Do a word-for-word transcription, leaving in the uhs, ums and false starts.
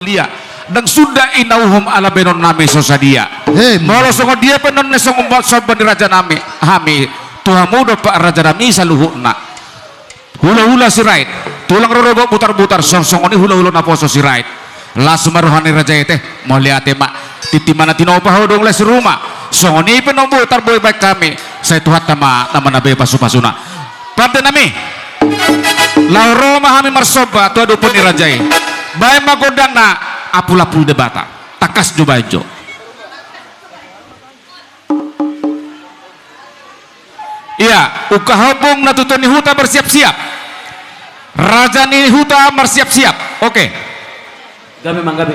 Ia, ndang suda ina uhum ala baenon nami so sadia. Molo songon dia pe annon na songon somba ni raja nami, hami tu hamu do pak raja nami saluhutna. Hulahula Sirait, tulang rorobot butarbutar, songon i hulahula naposo Sirait. Las ma roha ni raja i, mauliate ma. Tintin ma na tinopa ho dung las ruma. Songon i pe na boi tarbaen baen hami, sai Tuhanta ma na manabe pasupasuna. Pande nami, laho ro ma hami marsomba tu adopan ni raja i. Baen ma gondangna, apulapul Debata. Tangkas jo baen jo. Ia, ungkap ombung na tutu ni huta marsiapsiap. Raja ni huta marsiapsiap. Oke. Gabe manggabe.